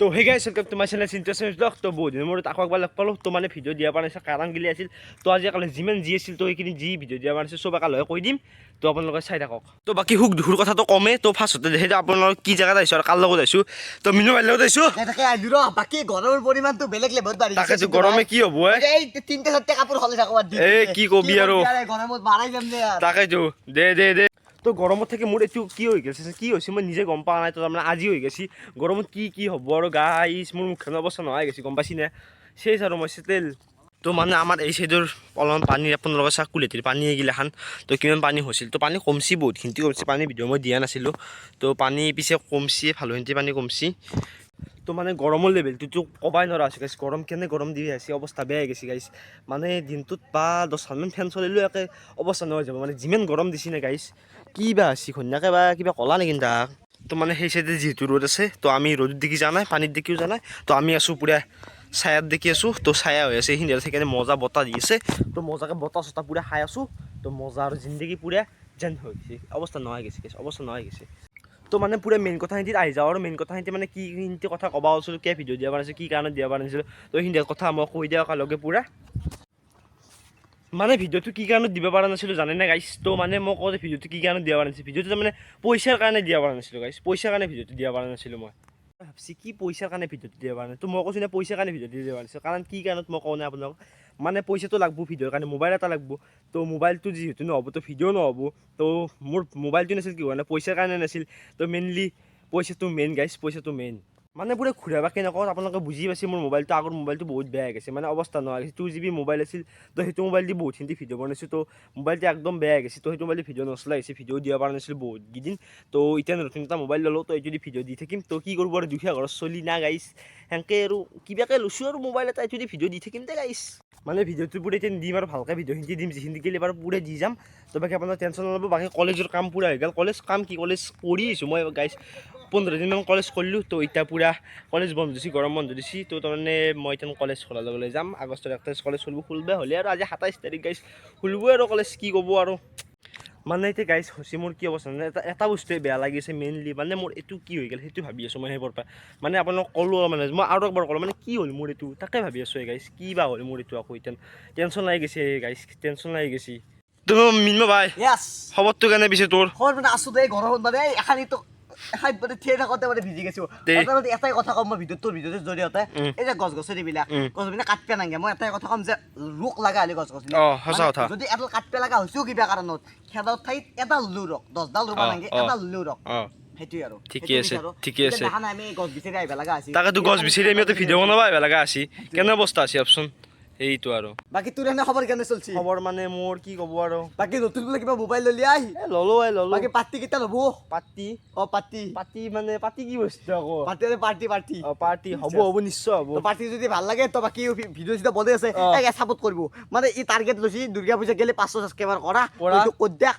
তো hey guys, welcome to my channel Chintu S blog. তো বহুত দিনৰ মূৰত আকৌ একবাৰ লগ পালোঁ। তো মানে ভিডিঅ' দিয়া পৰা নাছিল, কাৰণ গিলি আছিল। তো আজি কালি যিমান যি আছিল, তো সেইখিনি যি ভিডিঅ' দিয়া পৰা নাছিল, চব একেলগে কৈ দিম। তো আপোনালোকে চাই থাকক। তো বাকী সুখ দুখৰ কথাটো কমেই। তো ফাৰ্ষ্টতে সেইটো আপোনালোক কি জেগাত আহিছোঁ আৰু কাৰ লগত আহিছোঁ? তো মিনু ভাইৰ লগত আহিছোঁ। তাকে আহিলো ৰ। বাকী গৰমৰ পৰিমাণটো বেলেগ লেভেলত বাঢ়ি গৈছে। তাকেতো, গৰমে কি হ'ব এ? এই তিনটা চাৰিটা কাপোৰ সলাই থাকো আৰু। এই কি কবি আৰু। গৰমত মাৰাই যাম দে আৰু। তাকেতো, দে দে দে। তো গৰমত থাকি মোৰ এইটো কি হৈ গৈছে, কি হৈছে মই নিজে গম পোৱা নাই। তো তাৰমানে আজি হৈ গৈছে। গৰমত কি কি হ'ব আৰু গাইছ, মোৰ মুখখন অৱস্থা নোহোৱা গৈছে, গম পাইছি নে? চেচ আৰু মই চেটেল। তো মানে আমাৰ এই চাইডৰ অলপমান পানী, আপোনালোকৰ চাওক, কুলেটিৰ পানী এইগিলাখান। তো কিমান পানী হৈছিল। তো পানী কমছি, বহুতখিনি কমছি। পানী ভিডিঅ' মই দিয়া নাছিলোঁ। তো পানী পিছে কমছি, ভালোখিনি পানী কমছি। তো মানে গৰমৰ লেভেলটোতো ক'বাই নোৱাৰা হৈছে গাইছ। গৰম কেনে গৰম দি আছে, অৱস্থা বেয়া হৈ গৈছে গাইছ। মানে দিনটোত বা 10খনমান ফেন চলিলেও একে অৱস্থা নোহোৱা হৈ যাব। মানে যিমান গৰম দিছে নে গাইছ, কি বা হৈছে ঘৈণীয়াকে বা কিবা ক'লা নেকি তাক? তো মানে সেই চাইডে যিহেতু ৰ'দ আছে, তো আমি ৰ'দত দেখি যোৱা নাই, পানীত দেখিও যোৱা নাই। তো আমি আছোঁ পূৰা ছায়াত দেখি আছোঁ। তো ছায়া হৈ আছে এইখিনি, সেইকাৰণে মজা বতাহ দি আছে। তো মজাকে বতাহ চতাহ পূৰা খাই আছোঁ। তো মজা আৰু জিন্দগী পূৰা যেন হৈ গৈছে, অৱস্থা নোহোৱা হৈ গৈছে গাইছ, অৱস্থা নোহোৱা হৈ গৈছে। তো মানে পূৰা মেইন কথাখিনিত আহি যাওঁ আৰু মেইন কথাখিনিত মানে কি খিনিতে কথা ক'ব ওলাইছিলোঁ, কিয় ভিডিঅ' দিব পৰা নাছিলোঁ, কি কাৰণত দিব পৰা নাছিলোঁ, তো সেইখিনি কথা মই কৈ দিওঁ একেলগে পূৰা। মানে ভিডিঅ'টো কি কাৰণত দিব পৰা নাছিলোঁ জানেনে গাইছ? তো মানে মই কওঁ যে ভিডিঅ'টো কি কাৰণত দিব পৰা নাছিলোঁ, ভিডিঅ'টো মানে পইচাৰ কাৰণে দিব পৰা নাছিলোঁ গাইছ। পইচাৰ কাৰণে ভিডিঅ'টো দিব পৰা নাছিলোঁ। মই ভাবছি কি পইচাৰ কাৰণে ভিডিঅ'টো দিব পৰা নাই। তো মই কৈছোঁ নে, পইচাৰ কাৰণে ভিডিঅ'টো দিব পৰা নাছিলোঁ। কাৰণ কি কাৰণত মই কওঁ নাই আপোনালোকক, মানে পইচাটো লাগব ভিডিঅ'ৰ কাৰণে, মোবাইল এটা লাগব। তো মোবাইলটো যিহেতু নহ'ব, তো ভিডিঅ' নহ'ব। তো মোৰ মোবাইলটো নাছিল কি কাৰণে? পইচাৰ কাৰণে নাছিল। তো মেইনলি পইচাটো মেইন গাইছ, পইচাটো মেইন। মানে পুৰা ঘূৰা বাকী নকওঁ, আপোনালোকে বুজি পাইছে। মোৰ মোবাইলটো, আগৰ মোবাইলটো বহুত বেয়া হৈ গৈছে, মানে অৱস্থা নোহোৱা হৈ গৈছে। 2 জিবি মোবাইল আছিল। তো সেইটো মোবাইল দি বহুতখিনি ভিডিঅ' বনাইছোঁ। তো মোবাইলটো একদম বেয়া হৈ গৈছে। তো সেইটো মোবাইল দি ভিডিঅ' নচলা হৈছে, ভিডিঅ' দিব পৰা নাছিলোঁ বহুত কেইদিন। তো এতিয়া নতুন এটা মোবাইল ল'লোঁ, তো এইটো দি ভিডিঅ' দি থাকিম। তো কি কৰিব আৰু, দুখীয়া ঘৰৰ চলি না গাইছ, সেনেকৈ আৰু কিবাকৈ লৈছোঁ আৰু মোবাইল এটা, এইটো দি ভিডিঅ' দি থাকিম দে গাইছ। মানে ভিডিঅ'টো পুৰা এতিয়া দিম আৰু ভালকৈ ভিডিঅ'খিনি দিম, যিখিনি গ'লে বাৰু পুৰা দি যাম। তো বাকী আপোনাৰ টেনশ্যন নল'ব। বাকী কলেজৰ কাম পুৰা হৈ গ'ল। কলেজ কাম কি, কলেজ কৰি আহিছোঁ মই গাইছ। 15 দিনমান কলেজ কৰিলোঁ। তো এতিয়া পূৰা কলেজ বন্ধ দিছে, গৰম বন্ধ দিছে। তো তাৰমানে মই এতিয়া কলেজ খোলাৰ লগে লগে যাম। আগষ্টৰ 1 তাৰিখ কলেজ খুলিব, খুলিব হ'লে আৰু আজি 27 তাৰিখ গাইছ, খুলিবই আৰু কলেজ, কি ক'ব আৰু। মানে এতিয়া গাইছ হৈছে মোৰ কি অৱস্থা, মানে এটা এটা বস্তুৱে বেয়া লাগিছে মেইনলি। মানে মোৰ এইটো কি হৈ গ'ল, সেইটো ভাবি আছোঁ মই সেইবোৰৰ পৰা। মানে আপোনালোক ক'লোঁ, মানে মই আৰু একবাৰ ক'লোঁ, মানে কি হ'ল মোৰ এইটো, তাকে ভাবি আছোঁ এই গাইছ, কি বা হ'ল মোৰ এইটো। আকৌ এতিয়া টেনশ্যন লাগি গৈছে গাইছ, টেনশ্যন লাগি গৈছে। তুমি মিন্ম ভাই, য়েছ। খবৰটো কেনে পিছে তোৰ? খবৰ মানে আছো দে। গৰমত মানে এখানিতো এখানিত মানে থিয় থাকোঁতে মানে ভিজি গৈছো। দে। এটা মানে এটাই কথা ক'ম মই ভিডিঅ'টোৰ ভিডিঅ'টোৰ জৰিয়তে, এই যে গছ গছনিবিলাক, গছ গছনি কাটবে নালাগে। মই এটাই কথা ক'ম যে ৰোক লগা হ'লে গছ গছনি অ, সঁচা মানে কথা। যদি এডাল কাটবে লগা হৈছেও কিবা কাৰণত, খেদৰ ঠাইত এডাল হ'লেও ৰক, 10ডাল ৰুব নালাগে, এডাল হ'লেও ৰক। সেইটোৱে আৰু। ঠিকে সেইটো আছে, বিচাৰো। ঠিকে এতিয়া আছে। দেখা নাই, আমি গছ বিচাৰি আহিব লগা হৈছে। তাকেতো, গছ বিচাৰি আমি ইয়াতে ভিডিঅ' বনাব আহিব লগা আছে। কেনে অৱস্থা আছে ভাবচোন, সেইটো আৰু। বাকী তোৰ এনে খবৰ কেনে চলছি? খবৰ মানে মোৰ কি ক'ব আৰু। বাকী নতুন বোলে কিবা মোবাইল ললি আহি? এ ল'লো, এ ল'লো। বাকী পাৰ্টি কেতিয়া ল'ব? পাৰ্টি? অ, পাৰ্টি। পাৰ্টি মানে পাৰ্টি কি বস্তু আকৌ? পাৰ্টি মানে পাৰ্টি, পাৰ্টি। অ, পাৰ্টি হ'ব, হ'ব, নিশ্চয় হ'ব। তো পাৰ্টি যদি ভাল লাগে, তো বাকী ভিডিঅ' চিডিঅ' বনাই আছে, চাপোৰ্ট কৰিব। মানে ই টাৰ্গেট লৈছি দুৰ্গা পূজা গেলে 500 ছাবস্ক্ৰাইবাৰ কৰা। কৰা। এইটো ক'ত দিয়াক,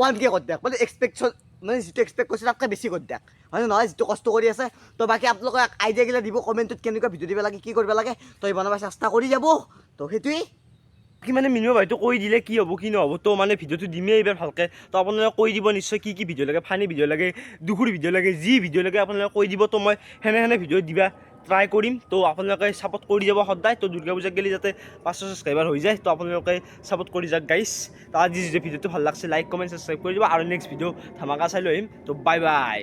1K ক'ত দিয়াক, মানে এক্সপেকশ্যন, মানে যিটো এক্সপেক্ট কৰিছে তাতকৈ বেছি কৰি দিয়াক, হয় নে নহয়? যিটো কষ্ট কৰি আছে। তো বাকী আপোনালোকে আইডিয়া গিলা দিব কমেণ্টত, কেনেকুৱা ভিডিঅ' দিব লাগে, কি কৰিব লাগে, তো এই বনাব চেষ্টা কৰি যাব। তো সেইটোৱেই। কি মানে মিনিমাম ভাইটো কৈ দিলে কি হ'ব কি নহ'ব। তো মানে ভিডিঅ'টো দিমেই এইবাৰ ভালকৈ। তো আপোনালোকে কৈ দিব নিশ্চয় কি কি ভিডিঅ' লাগে, ফানী ভিডিঅ' লাগে, দুখুৰ ভিডিঅ' লাগে, যি ভিডিঅ' লাগে আপোনালোকে কৈ দিব। তো মই সেনে সেনে ভিডিঅ' দিবা ট্ৰাই কৰিম। তো আপোনালোকে ছাপোৰ্ট কৰি যাব সদায়। তো দুৰ্গা পূজাত গ'লে যাতে 500 ছাবস্ক্ৰাইবাৰ হৈ যায়, তো আপোনালোকে ছাপোৰ্ট কৰি যাওক গাইছ। তো আজি যদি ভিডিঅ'টো ভাল লাগছে, লাইক, কমেণ্ট, ছাবস্ক্ৰাইব কৰি দিব আৰু নেক্সট ভিডিঅ' ধামাকা চাই লৈ আহিম। তো বাই বাই।